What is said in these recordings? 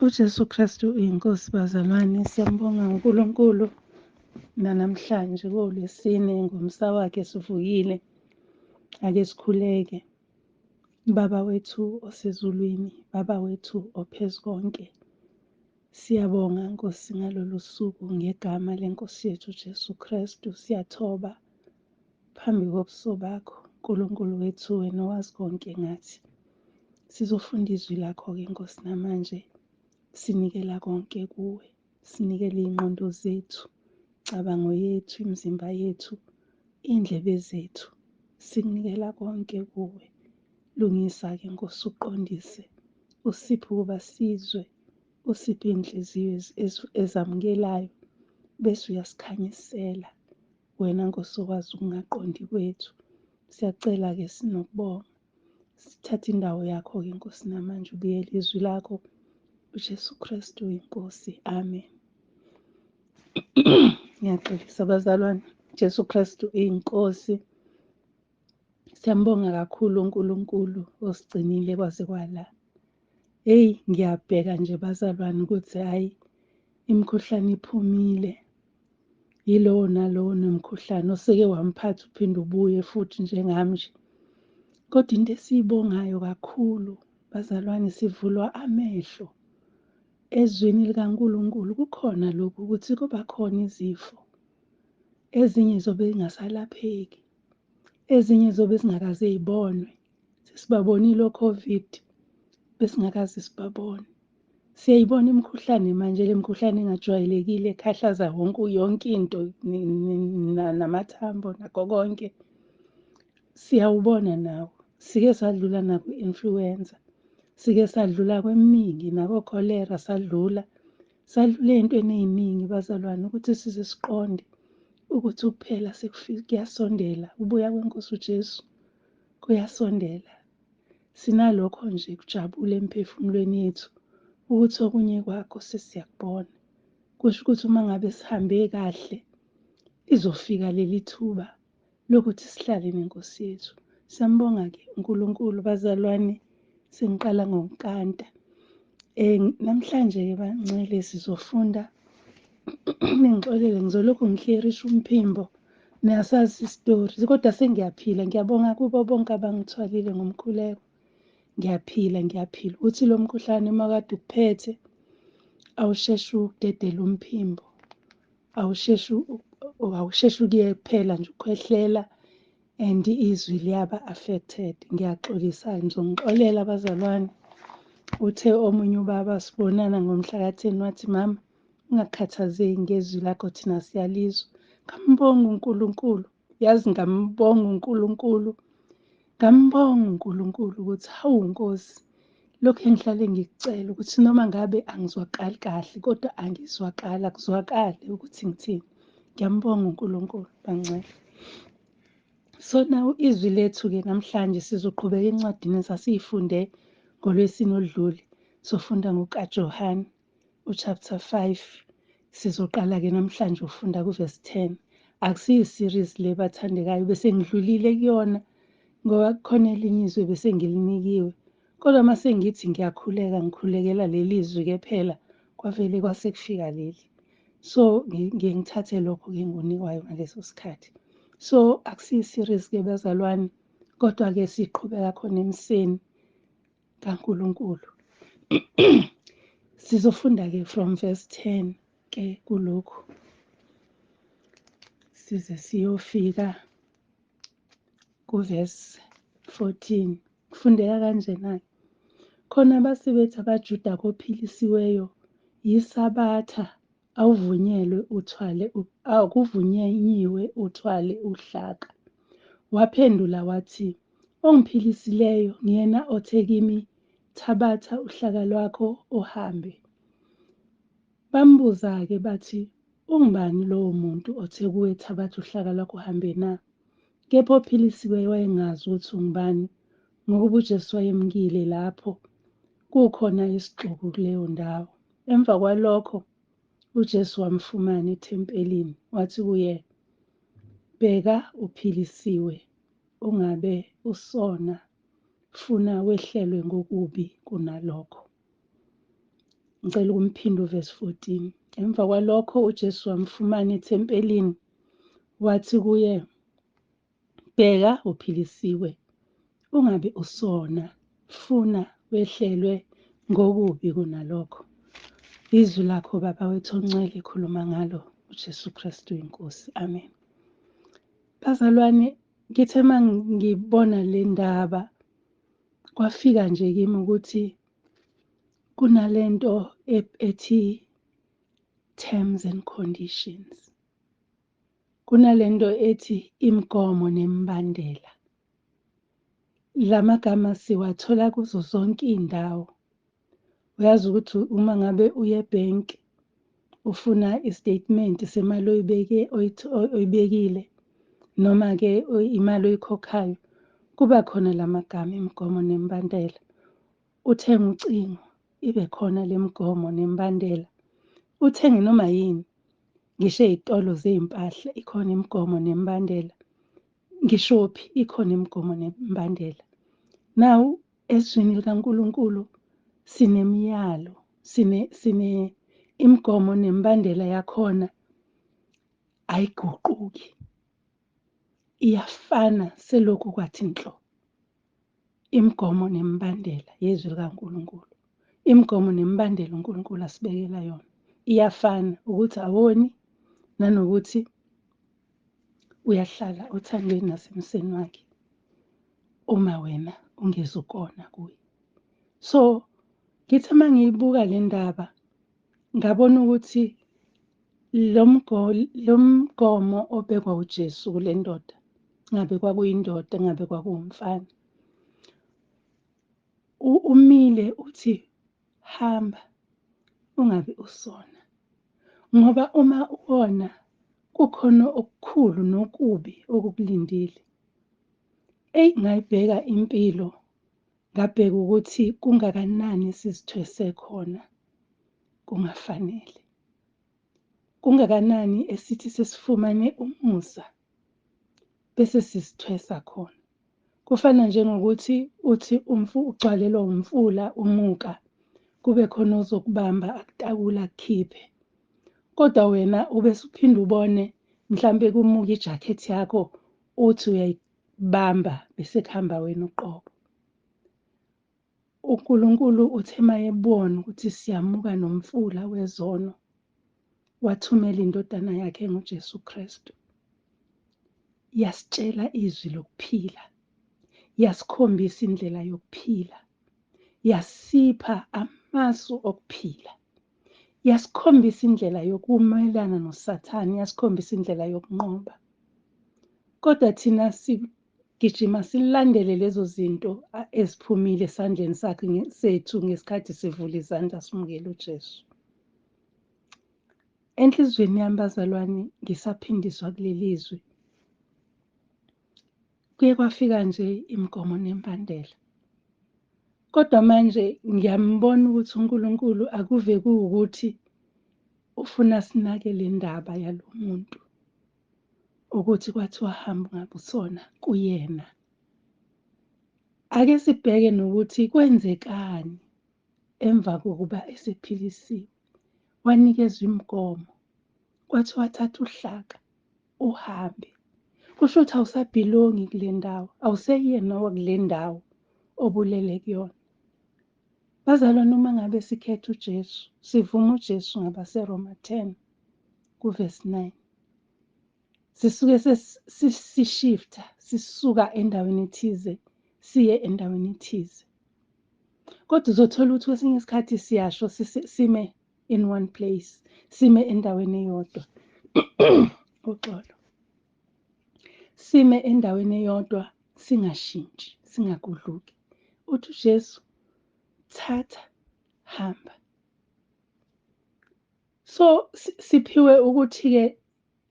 UJesu Kristu uyiNkosi bazalwane, siyambonga uNkulunkulu nanamhlanje kuwuLwesine ngomsa wakhe sivukile. Ake sikhuleke. Baba wethu osezulwini, Baba wethu ophezu konke, siyabonga Nkosi ngalolu suku ngegama leNkosi yethu uJesu Kristu. Siyathoba phambi kobuso bakho, Nkulunkulu wethu, wena owazi konke ngathi. Sizofunda izwi lakho-ke Nkosi namanje, sinikela konke kuwe, sinikele iy'ngqondo zethu, imicabango yethu, imizimba yethu, iy'ndlebe zethu, sikunikela konke kuwe. Lungisa-ke Nkosi, uqondise, usiphe ukuba sizwe, usiphe iy'nhliziyo ezamukelayo, bese uyasikhanyisela. Wena Nkosi okwazi ukungaqondi kwethu. Siyacela-ke sinokubonga. Sithathe indawo yakho-ke Nkosi namanje ubuyele izwi lakho. UJesu Kristu iNkosi. Amen. Ngiyaxolisa bazalwane. Jesu Kristu iNkosi. Siyambonga kakhulu uNkulunkulu osigcinile kwaze kwala. Hey, ngiyabheka nje bazalwane ukuthi hhayi imikhuhlane iphumile. Yilowo nalowo nomkhuhlane oseke wamphatha uphinde ubuye futhi njengami nje. Kodwa into esiyibongayo kakhulu bazalwane, sivulwa amehlo ezwini likaNkulunkulu. Kukhona lokhu ukuthi kuba khona izifo ezinye zobe zingasalapheki, ezinye zobe zingakaze zibonwe. Sesibabonile o-COVID, besingakaze sibabone. Siyayibona imikhuhlane manje, le mikhuhlane engajwayelekile ekhahlaza wonke yonke into namathambo nakho konke. Siyawubona nawo. Sike sadlula nakwi-influenza, sike sadlula kweminingi, nako-cholera sadlula. Sadlula ey'ntweni ey'ningi bazalwane ukuthi size siqonde ukuthi ukuphela kuyasondela, ubuya kweNkosi uJesu kuyasondela. Sinalokho nje kujabula emphefumulweni yethu ukuthi okunye kwakho sesiyakubona. Kusho ukuthi uma ngabe sihambe kahle lizofika leli thuba lokuthi sihlale neNkosi yethu. Siyambonga-ke uNkulunkulu bazalwane, sengiqala ngokunkanta. Namhlanje-ke bancele sizofunda, ningixolele ngizolokhu ngikliyerisha umphimbo, niyasazi isitori, kodwa sengiyaphila. Ngiyabonga kubo bonke abangithwalile ngomkhuleko. Ngiyaphila, ngiyaphila. Uthi lo mkhuhlane uma kade ukuphethe awusheshe ukudedela umphimbo, awusheshi awusheshi ukuye kuphela nje ukukhwehlela and izwi liyaba affected. Ngiyaxolisa, nizongixolela bazalwane. Uthe omunye ubaba sibonana ngomhla ka-10 wathi, mama ungakhathazeki ngezwi lakho, thina siyalizwa. Ngambonga uNkulunkulu, yazi ngambonga uNkulunkulu, ngambonga uNkulunkulu ukuthi hawu Nkosi, lokhu engihlale ngikucela ukuthi noma ngabe angizwakali kahle kodwa angizwakali, akuzwakali ukuthi ngithini. Ngiyambonga uNkulunkulu bangcwele. So now izwi lethu-ke namhlanje sizoqhubeka encwadini esasiyifunde ngoLwesine oludlule. Sofunda ngokukaJohane uchapter 5. Sizoqala-ke namhlanje ufunda kuverse 10. Akusiyo series le bathandekayo, bese ngidlulile kuyona ngoba kukhona elinye izwi bese ngilinikiwe. Kodwa uma sengithi ngiyakhuleka, ngikhulekela leli zwi-ke phela, kwavele kwase kufika leli. So ngiye ngithathe lokho-ke engikunikwayo ngaleso sikhathi. So akusiyo series-ke bazalwane, kodwa-ke siqhubeka khona emseni kaNkulunkulu. Sizofunda-ke from verse 10 ke kulokhu size siyofika kuverse 14. Kufundeka kanjena-ke. Khona base bethi abaJuda kophilisiweyo, yiSabatha awuvunyelwe uthwale akuvunyenyiwe uthwale uhlaka. Waphendula wathi, Ongiphilisileyo nguyena othe kimi, Thabatha uhlaka lwakho uhambe. Bambuza-ke bathi, Ungubani lowo muntu othe kuwe, Thabatha uhlaka lwakho uhambe na? Kepha ophilisiweyo wayengazi ukuthi ungubani, ngokuba uJesu wayemkile lapho, kukhona isixuku kuleyo ndawo. Emva kwalokho uJesu wamfumana ethempelini, wathi kuye, Bheka, uphilisiwe, ungabe usona, funa wehlelwe ngokubi kunalokho. Ngicela ukumphinda uvesi 14. Emva kwalokho uJesu wamfumana ethempelini, wathi kuye, Bheka, uphilisiwe, ungabe usona, funa wehlelwe ngokubi kunalokho. Izwi lakho Baba wethu ongcwele khuluma ngalo uJesu Kristu inkosi. Amen. Bazalwane, ngithe uma ngibona le ndaba kwafika nje kimi ukuthi kunalento ethi terms and conditions. Kunalento ethi imigomo nemibandela. La magama siwathola kuzo zonke iy'ndawo. Uyazi ukuthi uma ngabe uye ebhenki ufuna i-statement semali oyibeke oyibekile noma-ke imali oyikhokhayo, kuba khona la magama imigomo nemibandela. Uthenge ucingo, ibe khona le migomo nemibandela. Uthenge noma yini, ngisho ey'tolo zey'mpahla ikhona imigomo nemibandela. Ngishophi ikhona imigomo nemibandela. Now ezwini likaNkulunkulu sinemiyalo, sine imigomo nemibandela yakhona ayiguquki. Iyafana selokhu kwathi nhlo. Imigomo nemibandela yezwi likaNkulunkulu. Imigomo nemibandela uNkulunkulu asibekela yona iyafana ukuthi awoni nanokuthi uyahlala othandweni nasemseni wakhe uma wena ungezukona kuye. So ngithe uma ngiyibuka le ndaba ngabona ukuthi lo mgomo obekwa uJesu kule ndoda, ngabe kwakuyindoda, ngabe kwakuwumfana, umile uthi hamba ungabe usona, ngoba uma uwona kukhona okukhulu nokubi okukulindile. Eyi, ngayibheka impilo ngabheka ukuthi kungakanani sizithwese khona kungafanele. Kungakanani esithi sesifumane umusa bese sizithwesa khona. Kufana njengokuthi uthi ugcwalelwa umfula umuka, kube khona ozokubamba akutakule akukhiphe. Kodwa wena ube usuphinde ubone mhlampe kumuka ijakhethi yakho uthi uyayibamba bese kuhamba wena uqobo. UNkulunkulu uthe mayebona ukuthi siyamuka nomfula wezono, wathumela indodana yakhe enguJesu Kristu. Yasitshela izwi lokuphila, yasikhombisa indlela yokuphila, yasipha amasu okuphila, yasikhombisa indlela yokumelana noSathane, yasikhombisa indlela yokunqoba. Kodwa thina sigijima silandele lezo zinto eziphumile esandleni sakhe sethu ngesikhathi sivula izandla simukele uJesu. Enhliziyweni yami bazalwane ngisaphindiswa kuleli zwi. Kuye kwafika nje imigomo nemibandela. Kodwa manje ngiyambona ukuthi uNkulunkulu akuve kuwukuthi ufuna sinake le ndaba yalo muntu. Ukuthi kwathiwa hamba ungabe usona kuyena. Ake sibheke nokuthi kwenzekani emva kokuba esephilisiwe. Wanikezwa imigomo, kwathiwa thatha uhlaka uhambe. Kusho ukuthi awusabhilongi kule ndawo, awuseyena wakule ndawo obulele kuyona. Bazalwane, uma ngabe sikhetha uJesu, sivuma uJesu ngabaseRoma 10 kuvesi 9. Sisuke sishifta sisuka endaweni ethize siye endaweni ethize. Kodwa uzothola ukuthi kwesinye isikhathi siyasho sime in one place, sime endaweni eyodwa. Uxolo. Sime endaweni eyodwa singashintshi, singagudluki. Uthi uJesu, thatha, hamba. So siphiwe ukuthi-ke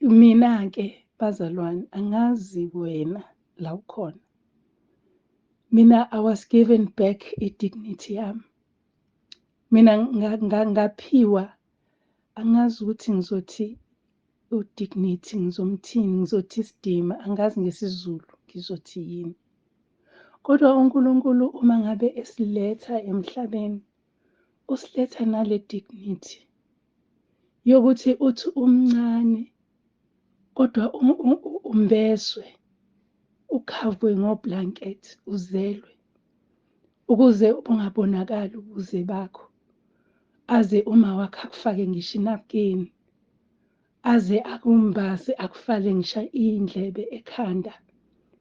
mina-ke bazalwane, angazi wena la ukhona. Mina I was given back i-dignity yami. Mina ngaphiwa, angazi ukuthi ngizothi u-dignity, ngizomthini, ngizothi isidima, angazi ngesiZulu ngizothi yini. Kodwa uNkulunkulu uma ngabe esiletha emhlabeni, usiletha nale dignity yokuthi uthi umncane kodwa umbeswe, ukhavwe ngo-blanket, uzelwe ukuze ungabonakali ubuze bakho, aze uma wakho akufake ngisho inapukeni, aze akumbase akufake ngisho iy'ndlebe ekhanda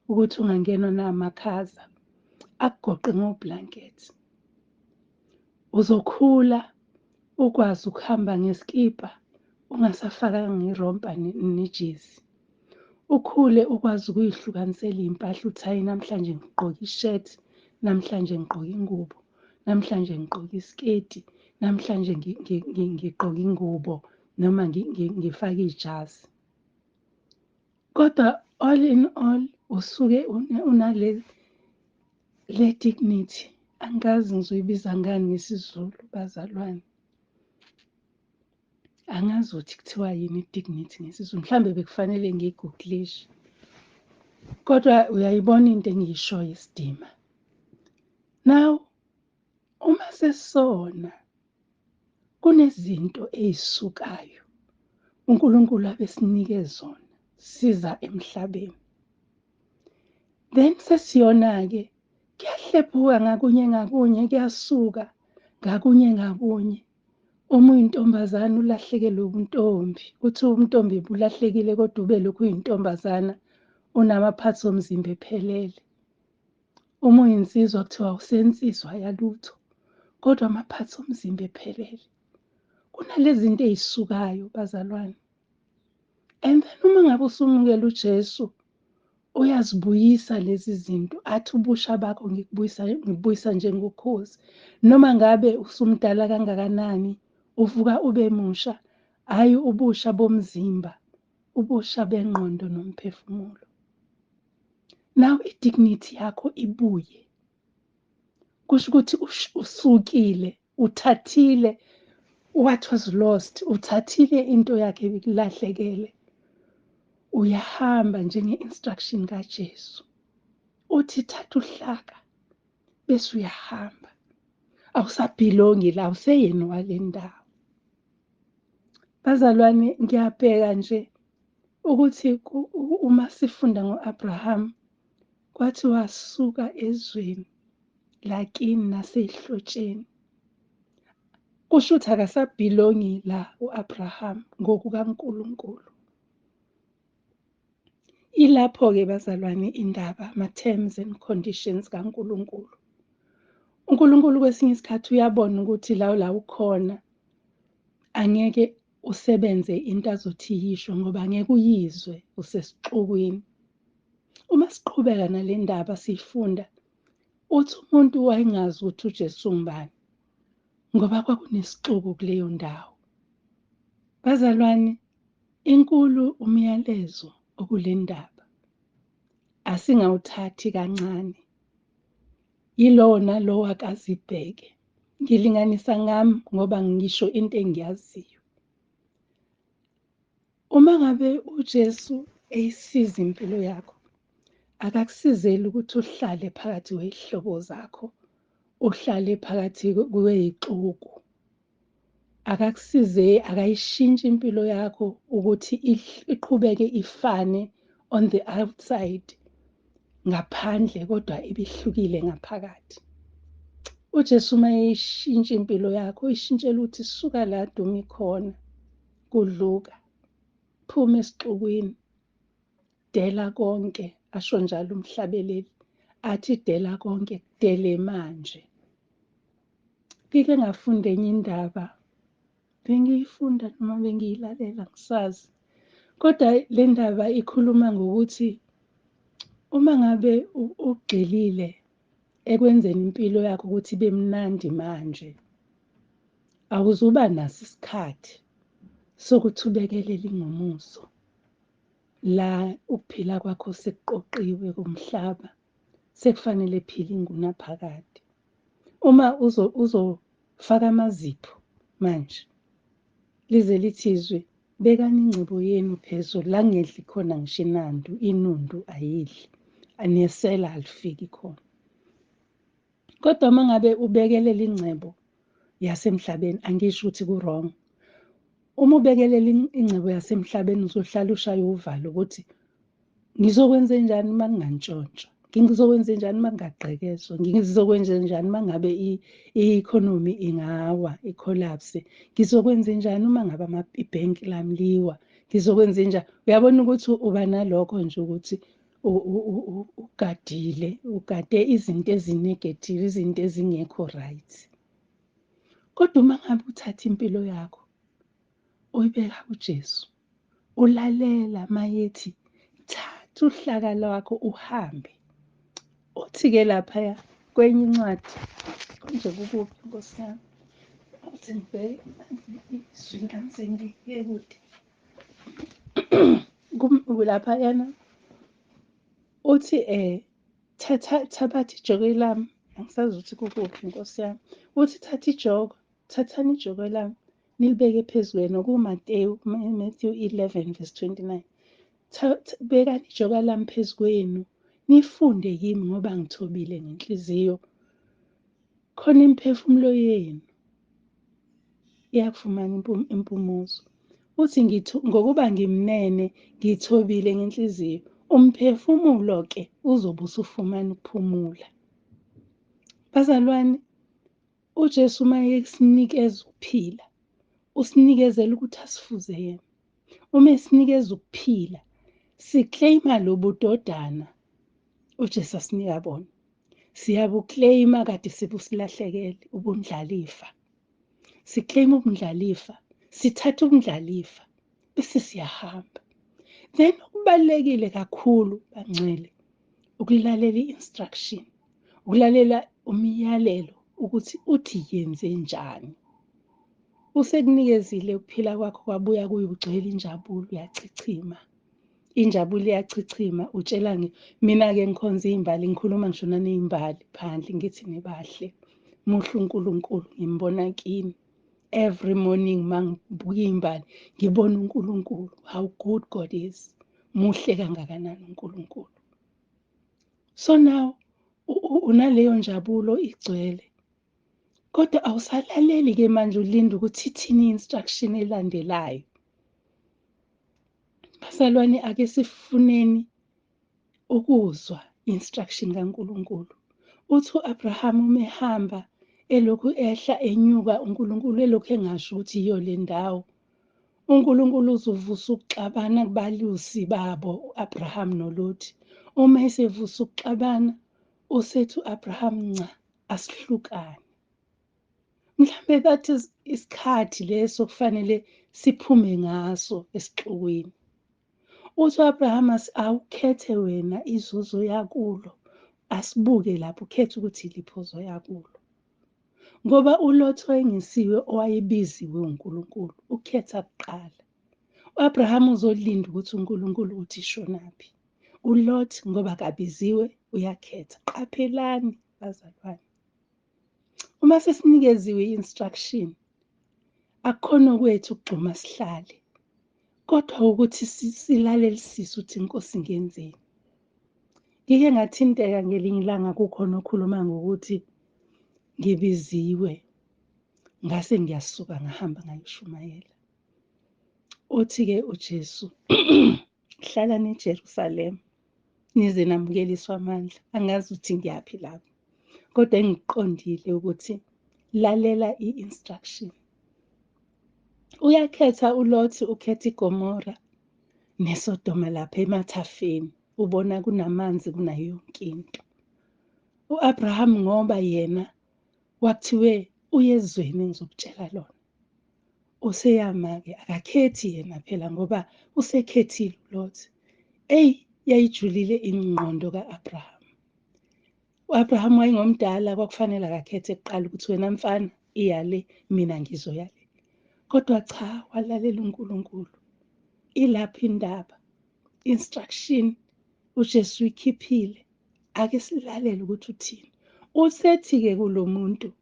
ukuthi ungangenwa namakhaza, akugoqe ngo-blanket. Uzokhula ukwazi ukuhamba ngeskipa ungasafakanga irompa nejezi. Ukhule ukwazi ukuyihlukanisela iy'mpahla uthi hhayi namhlanje ngigqoke ishethi, namhlanje ngigqoke ingubo, namhlanje ngigqoke isiketi, namhlanje ngigqoke ingubo noma ngifake ijazi. Kodwa all in all usuke unale le dignity, angazi ngizoyibiza ngani ngesiZulu bazalwane. Angazi ukuthi kuthiwa yini i-dignity ngesiZulu, mhlambe bekufanele ngiyi-googlishe. Kodwa uyayibona into engiyishoyo isidima. Now, uma sesona kunezinto ey'sukayo uNkulunkulu abesinike zona siza emhlabeni. Then sesiyona-ke kuyahlephuka ngakunye ngakunye, kuyasuka ngakunye ngakunye. Uma uyintombazane ulahlekelwe ubuntombi, kuthiwa ubuntombi bulahlekile kodwa ube lokhu uyintombazana unamaphathi omzimba ephelele. Uma uyinsizwa kuthiwa awusensizwa yalutho kodwa amaphathi omzimba ephelele. Kunalezi zinto ey'sukayo bazalwane. And then uma ngabe usumukela uJesu uyazibuyisa lezi zinto, athi ubusha bakho ngikubuyisa, ngikubuyisa njengokhozi. Noma ngabe usumdala kangakanani, uvuka ube musha, hhayi ubusha bomzimba, ubusha bengqondo nomphefumulo. Now i-dignity yakho ibuye. Kusho ukuthi usukile, uthathile what was lost, uthathile into yakhe ebikulahlekele. Uyahamba njenge-instruction kaJesu. Uthi thatha uhlaka bese uyahamba. Awusabhilongi la, awuseyena wale ndawo. Bazalwane, ngiyabheka nje ukuthi uma sifunda ngo-Abraham, kwathi wasuka ezweni lakini nasey'hlotsheni. Kusho ukuthi akasabhilongi la u-Abraham ngokukaNkulunkulu. Ilapho-ke bazalwane indaba, ama-terms and conditions kaNkulunkulu. uNkulunkulu kwesinye isikhathi uyabona ukuthi la la ukhona angeke usebenze into azothi yisho ngoba angeke uyizwe usesixukwini. Uma siqhubeka nale ndaba siyifunda, uthi umuntu wayengazi ukuthi uJesu ungubani ngoba kwakunesixuku kuleyo ndawo. Bazalwane, inkulu umyalezo okule ndaba, asingawuthathi kancane. Yilowo nalowo akazibheke. Ngilinganisa ngami ngoba ngisho into engiyaziyo. Uma ngabe uJesu eyisiza impilo yakho, akakusizeli ukuthi uhlale phakathi kwey'hlobo zakho, uhlale phakathi kwey'xuku. Akakusize, akayishintshi impilo yakho ukuthi iqhubeke ifane on the outside, ngaphandle kodwa ibihlukile ngaphakathi. uJesu uma eyishintsha impilo yakho, uyishintshela ukuthi suka la dumi khona, kudluka, phuma esixukwini, dela konke, asho njalo umhlabeleli, athi dela konke, dele manje. Ngike ngafunda enye indaba, bengiyifunda noma bengiyilalela angisazi, kodwa le ndaba ikhuluma ngokuthi uma ngabe ugxilile ekwenzeni impilo yakho ukuthi ibe mnandi manje, awuzuba naso isikhathi sokuthi ubekelele ingomuso la ukuphila kwakho sekuqoqiwe kumhlaba, sekufanele phile ingunaphakade. Uma uzofaka amazipho manje, lize lithi izwi, bekani ingcebo yenu phezulu la kungedli khona ngisho inandu, inundu ayidli, nesela alifiki khona. Kodwa uma ngabe ubekelela ingcebo yasemhlabeni, angisho ukuthi ku-wrong. Uma ubekelela ingcebo yasemhlabeni uzohlala ushaye uvalo ukuthi ngizokwenzenjani uma kungantshontshwa, ngizokwenzenjani uma kungagqekezwa, ngizokwenzenjani uma ngabe i-economy ingawa, i-collapse, ngizokwenzenjani uma ngabe ibhenki lami liwa, ngizokwenzenjani. Uyabona ukuthi uba nalokho nje ukuthi ugadile, ugade izinto ezi-negative, izinto ezingekho right. Kodwa uma ngabe uthatha impilo yakho uyibeka kuJesu, ulalela mayethi thatha uhlaka lwakho uhambe. Uthi-ke laphaya kwenye incwadi, konje kukuphi Nkosi yami? Uthi ngibheke izwi lami sengiye kude. Laphayana uthi thatha thabatha ijoko lami, angisazi ukuthi kukuphi Nkosi yami. Uthi thatha ijoko, thathani ijoko lami nilibeke phezu kwenu, kuMateyu, Matthew 11 verse 29. Bekani ijoko lami phezu kwenu, nifunde kimi ngoba ngithobile ngenhliziyo, khona imiphefumulo yenu iyakufumana impumuzo. Uthi ngokuba ngimnene ngithobile ngenhliziyo, umphefumulo-ke uzobe usufumana ukuphumula. Bazalwane, uJesu uma esinikeza ukuphila, usinikezela ukuthi asifuze yena. Uma esinikeza ukuphila, sikleyima lobudodana uJesu asinika bona. Siyabukleyima kade sebusilahlekele, ubundlalifa. Sikleyima ubundlalifa, sithatha ubundlalifa bese siyahamba. Then okubalulekile kakhulu bangcwele, ukulalela i-instruction, ukulalela umyalelo ukuthi uthi yenze njani. Usekunikezile ukuphila kwakho kwabuya kuye ugcwele injabulo, uyachichima. Injabulo iyachichima, utshela mina-ke ngikhonza iy'mbali, ngikhuluma ngisho naney'mbali phandle, ngithi nibahle. Muhle uNkulunkulu, ngimbona kini. Every morning uma ngibuka iy'mbali, ngibona uNkulunkulu, how good God is. Muhle kangakanani uNkulunkulu. So now, unaleyo njabulo igcwele. Kodwa awusalaleli-ke manje, ulinde ukuthi ithini i-instruction elandelayo. Bazalwane, ake sifuneni ukuzwa instruction kaNkulunkulu. Uthi u-Abraham uma ehamba elokhu ehla enyuka, uNkulunkulu elokhu engasho ukuthi yiyo le ndawo. uNkulunkulu uzovusa ukuxabana kubalusi babo u-Abraham noLothi. Uma esevusa ukuxabana, usethi u-Abraham nca, asihlukane. Mhlambe that is isikhathi leso kufanele siphume ngaso esixukwini. Uthi u-Abraham awukhethe wena izuzo yakulo, asibuke lapho ukhethe ukuthi iliphi ozoya kulo. Ngoba uLothi wayengesiwe owayebiziwe uNkulunkulu, ukhetha kuqala. U-Abraham uzolinda ukuthi uNkulunkulu uthi shonaphi. uLot ngoba akabiziwe uyakhetha. Qaphelani bazalwane, uma sesinikeziwe i-instruction, akukhona okwethu ukugxuma sihlale, kodwa ukuthi silalelisise ukuthi inkosi ngenzeni. Ngike ngathinteka ngelinye ilanga kukhona okhuluma ngokuthi ngibiziwe, ngase ngiyasuka ngahamba ngayoshumayela. Uthi-ke uJesu, hlala neJerusalema nize namukeliswe amandla. Angazi ukuthi ngiyaphi lapho, kodwa engikuqondile ukuthi lalela i-instruction. Uyakhetha uLothi, ukhetha iGomora neSodoma lapha emathafeni, ubona kunamanzi kunayo yonke into. U-Abraham ngoba yena kwakuthiwe uyezweni engizokutshela lona, useyama-ke, akakhethi yena phela ngoba usekhethile uLothi. Eyi, yayijulile ingqondo ka-Abraham. U-Abraham wayengomdala, kwakufanele akakhethe kuqala ukuthi wena mfana iya le, mina ngizoya le. Kodwa cha, walalela uNkulunkulu. Ilapho indaba, instruction uJesu uyikhiphile, ake silalele ukuthi uthini. Usethi-ke kulo muntu,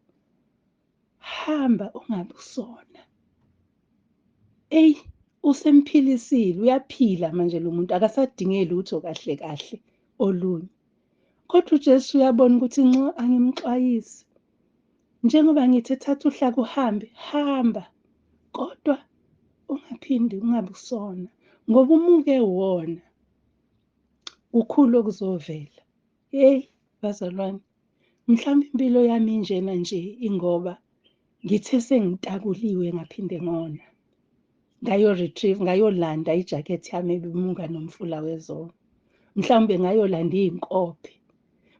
hamba ungabe usona. Eyi, usemphilisile, uyaphila manje lo muntu, akasadingeli lutho kahle kahle olunye. Kodwa uJesu uyabona ukuthi nxa angimxwayisi, Njengoba ngithe thatha uhlaka uhambe, hamba, kodwa ungaphindi ungabe usona, ngoba umuke wona kukhulu okuzovela. Hey bazalwane, mhlawumbe impilo yami injena nje ingoba ngithe sengitakuliwe ngaphinde ngona. Ngayo-retrieve, ngayolanda ijakhethi yami ebimuka nomfula wezono. Mhlawumbe ngayolanda iy'nkophe,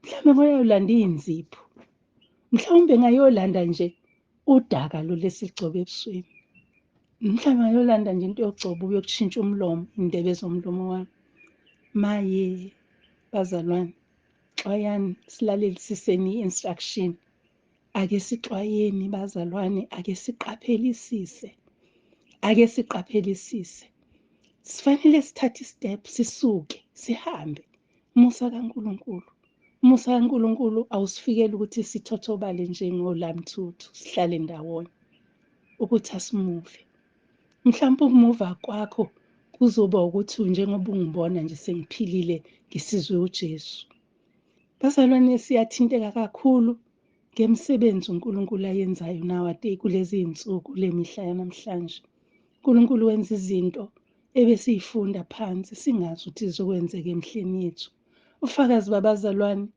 mhlawumbe ngayolanda iy'nzipho, mhlawumbe ngayolanda nje udaka lo lesigcobo ebusweni. Mhlawumbe ngayolanda nje into yokugcoba yokushintsha umlomo, iy'ndebe zomlomo wami. Maye bazalwane, xwayani, silalelisiseni i-instruction. Ake sixwayeni bazalwane, ake siqaphelisise. Ake siqaphelisise. Sifanele sithathe i-step sisuke sihambe. Umusa kaNkulunkulu. Umusa kaNkulunkulu awusifikeli ukuthi sithothobale njengolamthuthu sihlale ndawonye. Ukuthi asimuve. Mhlawumbe ukumuva kwakho kuzoba ukuthi njengoba ungibona nje sengiphilile ngisizwe uJesu. Bazalwane, siyathinteka kakhulu ngemisebenzi uNkulunkulu ayenzayo nowadays kulezi zinsuku le mihla yanamhlanje. uNkulunkulu wenza izinto ebesiyifunda phansi singazi ukuthi zizokwenzeka emihleni yethu. Ufakazi babazalwane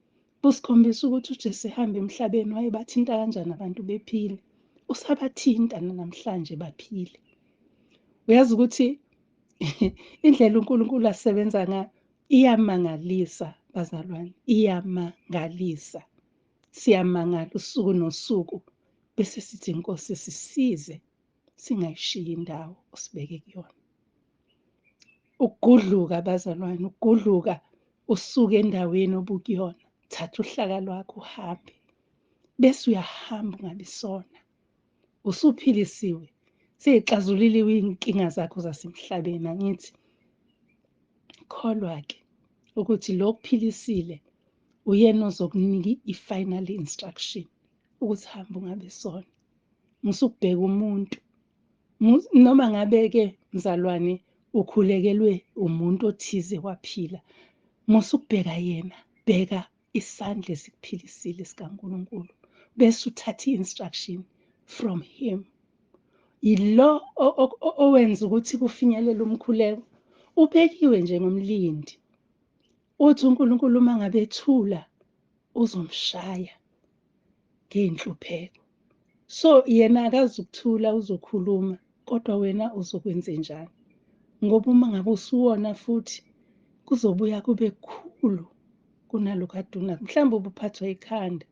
busikhombisa ukuthi uJesu ehamba emhlabeni wayebathinta kanjani abantu bephile. Usabathinta namhlanje baphile. Uyazi ukuthi indlela uNkulunkulu asebenza ngayo iyamangalisa bazalwane, iyamangalisa. Siyamangala usuku nosuku bese sithi Nkosi sisize singayishiyi indawo osibeke kuyona. Ukugudluka bazalwane, ukugudluka usuke endaweni obukuyona, thatha uhlaka lwakho uhambe, bese uyahamba ungabi sona. Usuphilisiwe, seyixazululiwe iy'nkinga zakho zasemhlabeni. Angithi kholwa-ke ukuthi lo okuphilisile uyena ozokunika i-final instruction ukuthi hamba ungabe sona. Musukubheka umuntu, noma ngabe-ke mzalwane ukhulekelwe umuntu othize waphila, musukubheka yena, bheka isandla esikuphilisile sikaNkulunkulu, bese uthatha i-instruction from him. Yilo owenza ukuthi kufinyelele umkhuleko, ubekiwe njengomlindi. Uthi uNkulunkulu uma ngabe ethula uzomshaya ngey'nhlupheko. So yena akazukuthula, uzokhuluma, kodwa wena uzokwenzenjani? Ngoba uma ngabe usuwona futhi kuzobuya kube kukhulu kunalokhu kade unakho. Mhlawumbe ubuphathwa ikhanda,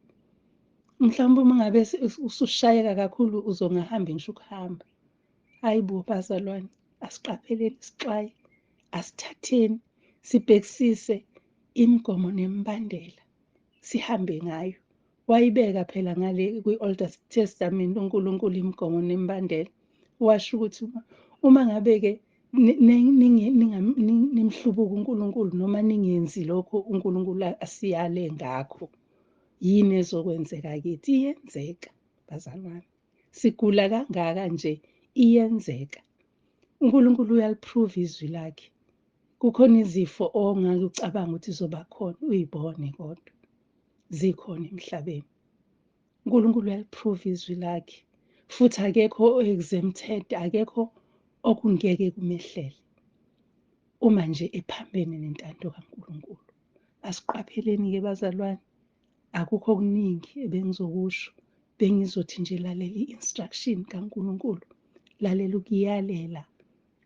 mhlawumbe uma ngabe usushayeka kakhulu uzongahambi ngisho ukuhamba. Hayi bo bazalwane, asiqapheleni, sixwaye, asithatheni, sibhekisise imigomo nemibandela sihambe ngayo. Wayibeka phela ngale kwi-Old Testament uNkulunkulu imigomo nemibandela. Washo ukuthi uma ngabe-ke nimhlubuka uNkulunkulu noma ningenzi lokho uNkulunkulu asiyale ngakho, yini ezokwenzeka kithi? Iyenzeka bazalwane. Sigula kangaka nje, iyenzeka. uNkulunkulu uyaliprove izwi lakhe. Kukhona izifo ongake ucabanga ukuthi zizoba khona, uyibone kodwa zikhona emhlabeni. uNkulunkulu uyaliprove izwi lakhe, futhi akekho exempted, akekho okungeke kumehlele uma nje ephambene nentando kaNkulunkulu. Asiqapheleni-ke bazalwane, akukho okuningi ebengizokusho. Bengizothi nje lalela i-instruction kaNkulunkulu, lalela ukuyalela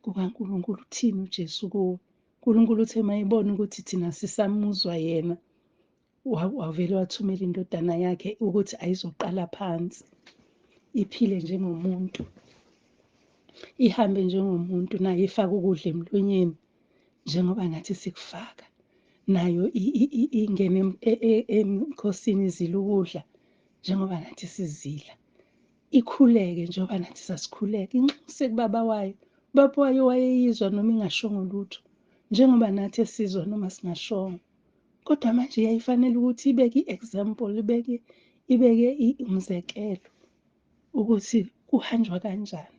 kukaNkulunkulu. Uthini uJesu kuwe? uNkulunkulu uthe mayebona ukuthi thina sisamuzwa yena, wavele wathumela indodana yakhe ukuthi ayizoqala phansi, iphile njengomuntu, ihambe njengomuntu, nayo ifake ukudla emlonyeni njengoba nathi sikufaka, nayo ingene emkhosini izila ukudla njengoba nathi sizila, ikhuleke njengoba nathi sasikhuleka, inxuse kubaba wayo. Ubaba wayo wayeyizwa noma ingashongo lutho, njengoba nathi esizwa noma singashongo. Kodwa manje yayifanele ukuthi ibeke i-example, ibeke umzekelo ukuthi kuhanjwa kanjani.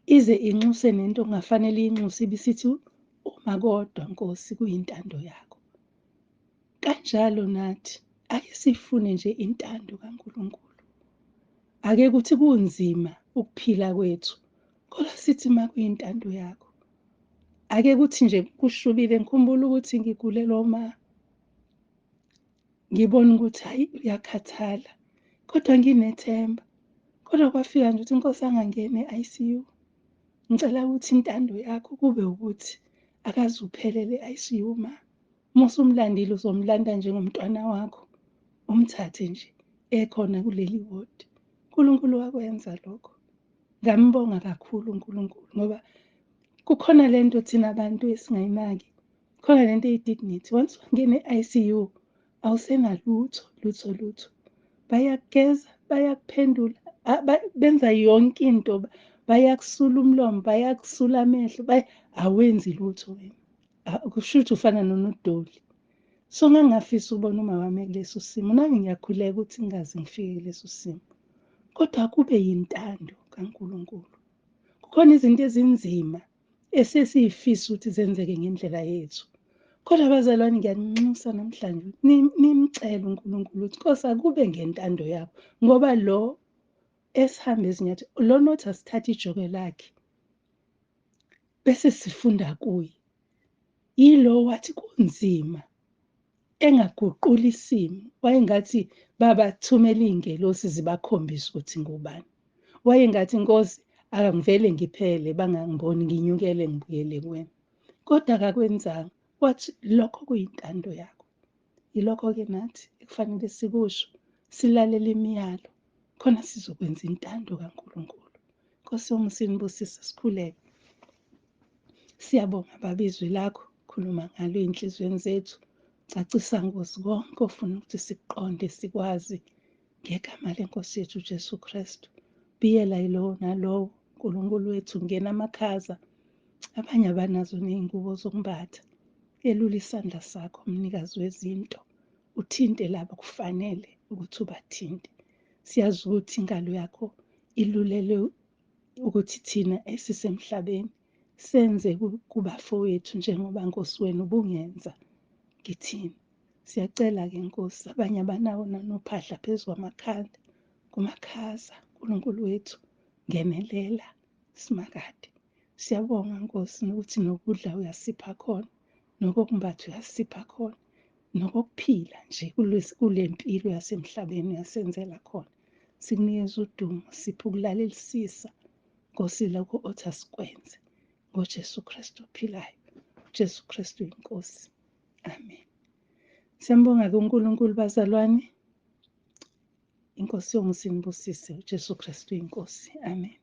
Ize inxuse nento okungafanele iyinxuse, ibisithi uma kodwa Nkosi kuyintando yakho. Kanjalo nathi ake sifune nje intando kaNkulunkulu. Ake kuthi kunzima ukuphila kwethu, kodwa sithi makuyintando yakho. Ake kuthi nje kushubile, ngikhumbula ukuthi ngigulelwa uma ngibona ukuthi hayi uyakhathala, kodwa nginethemba. Kodwa kwafika nje ukuthi inkosi angangena e-ICU. Ngicela ukuthi intando yakho kube ukuthi akaze uphelele e-ICU ma. Uma usumlandile uzomlanda njengomntwana wakho, umthathe nje ekhona kuleli wodi. uNkulunkulu wakwenza lokho. Ngambonga kakhulu uNkulunkulu ngoba kukhona lento thina abantu esingayinaki. Khona lento eyi-dignity. Once wangena e-ICU awusenalutho, lutho, lutho. Bayakugeza, bayakuphendula, benza yonke into, bayakusula umlomo, bayakusula amehlo, awenzi lutho wena. Kusho ukuthi ufana nonodoli. So ngangingafisa ukubona uma wami kuleso simo, nami ngiyakhuleka ukuthi ngingaze ngifike kuleso simo. Kodwa kube yintando kaNkulunkulu. Kukhona izinto ezinzima esesiyifisa ukuthi zenzeke ngendlela yethu. Kodwa bazalwane ngiyaninxusa namhlanje nimcele uNkulunkulu ukuthi Nkosi akube ngentando yakho, ngoba lo esihamba ezinyathelo lo nothi asithathe ijoko lakhe bese sifunda kuye. Yilo wathi kunzima engaguqula isimo, wayengathi baba thumela iy'ngelosi zibakhombise ukuthi ngubani. Wayengathi Nkosi akangivele ngiphele bangangiboni nginyukele ngibuyele kuwena. Kodwa akakwenzanga, wathi lokho kuyintando yakho. Yilokho-ke nathi ekufanele sikusho, silalele imiyalo khona sizokwenza intando kaNkulunkulu. Nkosi yomusa inibusise, sikhuleke. Siyabonga Baba izwi lakho, khuluma ngalo ey'nhliziyweni zethu. Cacisa Nkosi konke ofuna ukuthi sikuqonde sikwazi ngegama lenkosi yethu uJesu Kristu. Biyela yilowo nalowo uNkulunkulu wethu, ngena amakhaza. Abanye abanazo ney'ngubo zokumbatha. Elula isandla sakho mnikazi wezinto, uthinte labo kufanele ukuthi ubathinte. Siyazi ukuthi ingalo yakho ilulele ukuthi thina esisemhlabeni senze kubafowethu njengoba Nkosi wena ubungenza kithina. Siyacela-ke Nkosi, abanye abanawo nanophahla phezu kwamakhanda, kumakhaza, uNkulunkulu wethu, ngenelela simakade. Siyabonga Nkosi nokuthi nokudla uyasipha khona, nokokumbatha uyasipha khona, nokokuphila nje kule mpilo yasemhlabeni uyasenzela khona. Sikunikeza udumo, siphe ukulalelisisa Nkosi lokho othi asikwenze ngoJesu Kristu ophilayo. uJesu Kristu inkosi. Amen. Siyambonga-ke uNkulunkulu bazalwane. Inkosi yomusa inibusise. uJesu Kristu inkosi. Amen.